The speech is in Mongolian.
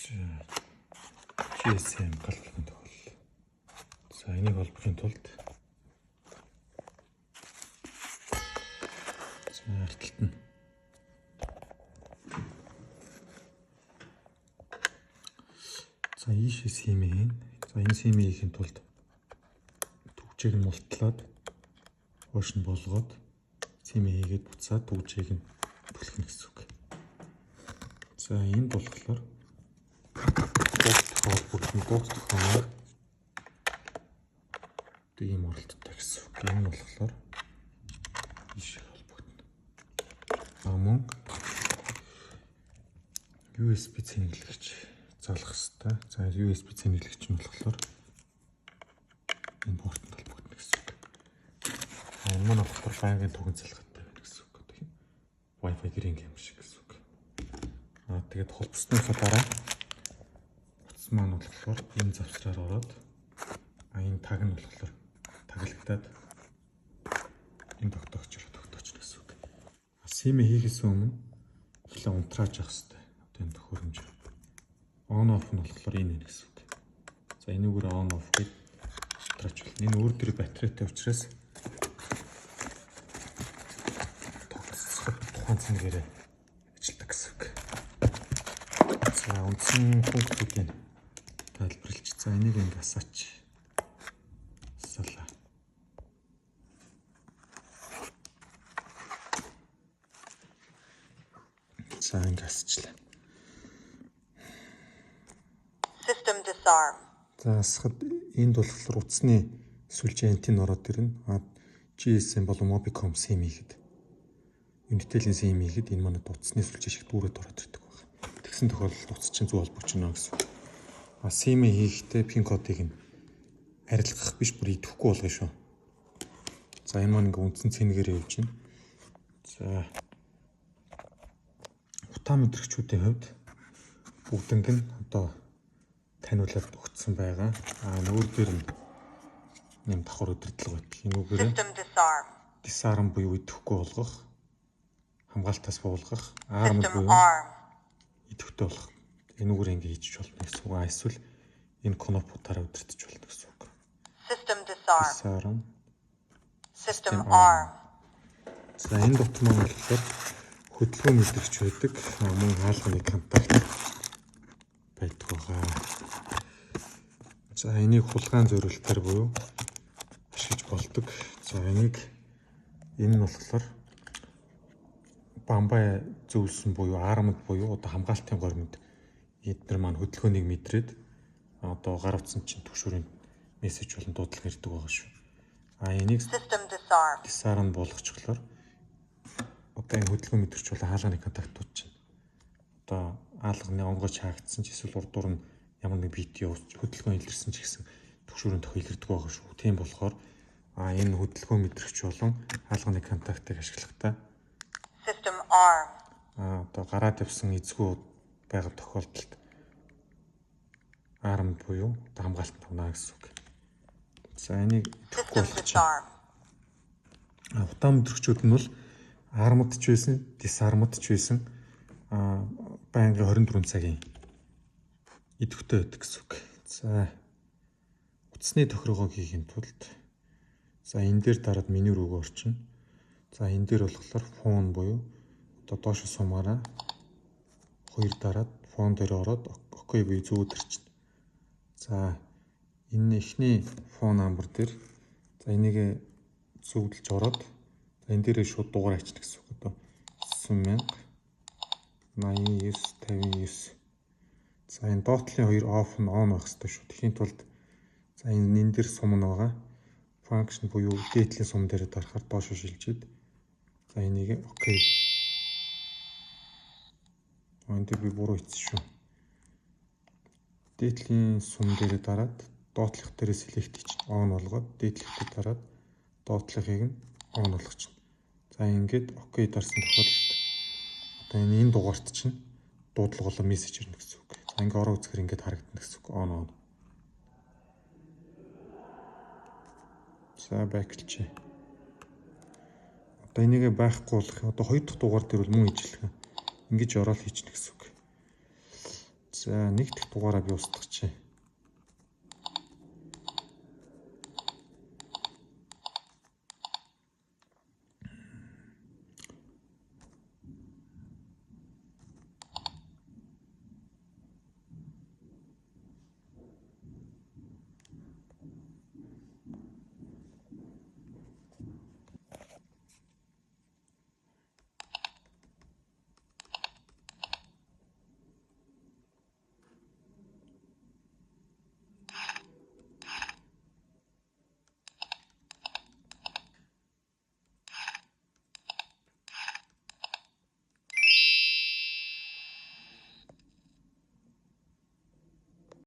GSM гал холбохын тохиолдол. За энийг холбохын тулд за ард талд нь за ийшээ SIM хийн. За энэ SIM хийхин тулд түгжээг нь мултлаад хууш нь болгоод SIM хийгээд буцаад түгжээг нь түлхэнэ гэсэн үг. За энд болохоор дуут тохиомоор ийм оролттой гэсэн үг. Энэ нь болохоор ийшээ холбогдно. А мөн USB цэнэглэгч залах хэвээр. За USB цэнэглэгч нь болохоор энэ портод холбогдно гэсэн үг. А энэ маань болохоор байнгын түгэн залгатай байна гэсэн үг. Wi-Fi гэрийн юм шиг гэсэн үг. А тэгээд холбосныхаа дараа утас маань болохоор энэ завсраар ороод энэ таг нь болохоор таглагдаад энэ тогтоогчоор тогтооч гэсэн үг. SIM хийхээс өмнө эхлээ унтрааж явах хэрэгтэй. Одоо энэ төхөөрөмж on off нь болохоор энэ гэсэн үг. За энүүгээр on off гэж унтрааж болно. Энэ өөр дөр батарейтай учраас тогтцоход тухайн цэнгээр ажилладаг гэсэн үг. За үндсэн функцүүдийг тайлбарлаж. За энийг ингэ асаач. Асаалаа. За ингэ асчлаа. System disarm. За асахад энд болохоор утасны сүлжээ антен ороод ирнэ. А GSM болон Mobicom SIM хийхэд Unitel-ийн SIM хийхэд энэ манай утасны сүлжээ шиг дүүрээд ороод ирдэг байна. Тэгсэн тохиолдолд утас чинь зөв холбогдчихно гэсэн. А SIM хийхдээ PIN кодыг нь арилгах биш бүр идэвхгүй болгоно шүү. За энэ маань ингээ үндсэн цэнгээр явж байна. За утаа мэдрэгчүүдийн хувьд бүгдэнг нь одоо таниулаад өгсөн байгаа. А нүүр дээр нь нэм давхар удирдлага байдаг. Энүүгээр System disarm. disarm буюу идэвхгүй болгох, хамгаалтаас буулгах, arm System буюу arm. идэвхтэй болох. Энүүгээр ингэ хийж болно гэсэн үг. А эсвэл энэ кнопуудаараа удирдах болно гэсэн үг. System disarm. Disarm. System arm. arm. За энэ дотор маань болохоор хөдөлгөөн мэдрэгч байдаг. Мөн хаалганы контакт байдаг байгаа. За энийг хулгайн зориултаар буюу ашиглаж болдог. За энийг энэ нь болохоор бамбай зөвлөсөн буюу armed буюу одоо хамгаалтын горимд эднэр маань хөдөлгөөнийг мэдрээд одоо гар утсан чинь түгшүүрийн мессеж болон дуудлага ирдэг байгаа шүү. А энийг System disarm. disarm болгочихлоор одоо энэ хөдөлгөөн мэдрэгч болон хаалганы контактууд чинь одоо хаалганы онгойч хаагдсан ч эсвэл урдуур нь ямар нэг бит явуулж хөдөлгөөн илэрсэн ч гэсэн түгшүүрийн тохиол илэрдэг байгаа шүү. Тийм болохоор а энэ хөдөлгөөн мэдрэгч болон хаалганы контактыг ашиглахдаа System arm. а одоо гараад явсан эзгүй байгаа тохиолдолд armed буюу одоо хамгаалтанд тавна гэсэн үг. За энийг идэвхгүй System болгочих. disarm. Утаа мэдрэгчүүд нь бол armed ч байсан, disarmed ч байсан байнгын 24 цагийн идэвхтэй байдаг гэсэн үг. За утасны тохиргоог хийхин тулд за энэ дээр дараад меню рүүгээ орчино. За энэ дээр болохоор phone буюу одоо доош сумаараа хоёр дараад phone дээр ороод OK буюу зүү төрчихнө. За энэ эхний phone number дээр за энийг зөвлөж ороод за энэ дээрээ шууд дугаар ачна гэсэн үг. Одоо 9089 59. За энэ доотлын хоёр off нь on байх хэрэгтэй шүү. Тэхийн тулд за энэ дээр сум нь байгаа. Function буюу дээдлийн сум дээр дарахаар доош шилжээд за энийг OK. Энэ дээр би буруу хийсэн шүү. Дээдлийн сум дээр дараад доотлох дээрээ select хийж on болгоод дээдлэх дээр дараад доотлохыг нь on болгочихно. За ингээд OK дарсан тохиолдолд одоо энэ дугаарт чинь дуудлага болон мессеж ирнэ гэсэн үг. За ингээд ороо үзэхэр ингээд харагдана гэсэн үг. On on. За back лчээ. Одоо энийгээ байхгүй болох. Одоо хоёр дахь дугаар дээр бол мөн ижлэх. Ингэж ороод хийчихнэ гэсэн үг. За, нэг дэх дугаараа би устгачихъя.